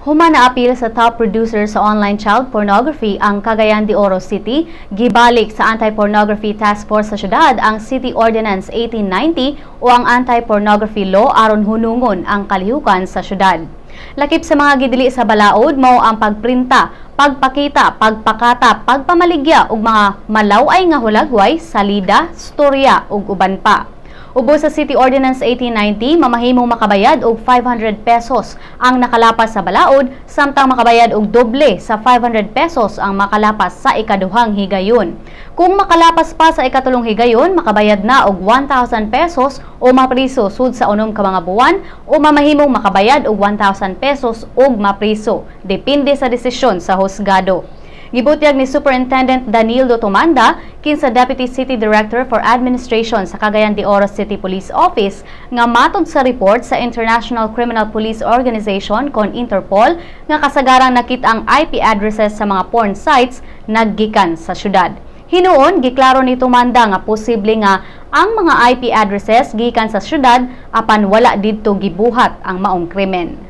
Human naapil sa top producer sa online child pornography ang Cagayan de Oro City, gibalik sa Anti-Pornography Task Force sa syudad ang City Ordinance 1890 o ang Anti-Pornography Law aron hunungon ang kalihukan sa syudad. Lakip sa mga gidili sa balaod mao ang pagprinta, pagpakita, pagpakata, pagpamaligya ug mga malaw-ay nga hulagway, salida, storya ug uban pa. Ubos sa City Ordinance 1890, mamahimong makabayad og 500 pesos ang nakalapas sa balaod, samtang makabayad og doble sa 500 pesos ang makalapas sa ikaduhang higayon. Kung makalapas pa sa ikatulong higayon, makabayad na og 1,000 pesos o mapriso sud sa 6 ka mga buwan o mamahimong makabayad og 1,000 pesos ug mapriso, depende sa desisyon sa husgado. Gibutyag ni Superintendent Danilo Tumanda, kinsa Deputy City Director for Administration sa Cagayan de Oro City Police Office, nga matod sa report sa International Criminal Police Organization kon Interpol nga kasagarang nakita ang IP addresses sa mga porn sites naggikan sa syudad. Hinuon, giklaro ni Tumanda nga posible nga ang mga IP addresses gikan sa syudad apan wala didto gibuhat ang maong krimen.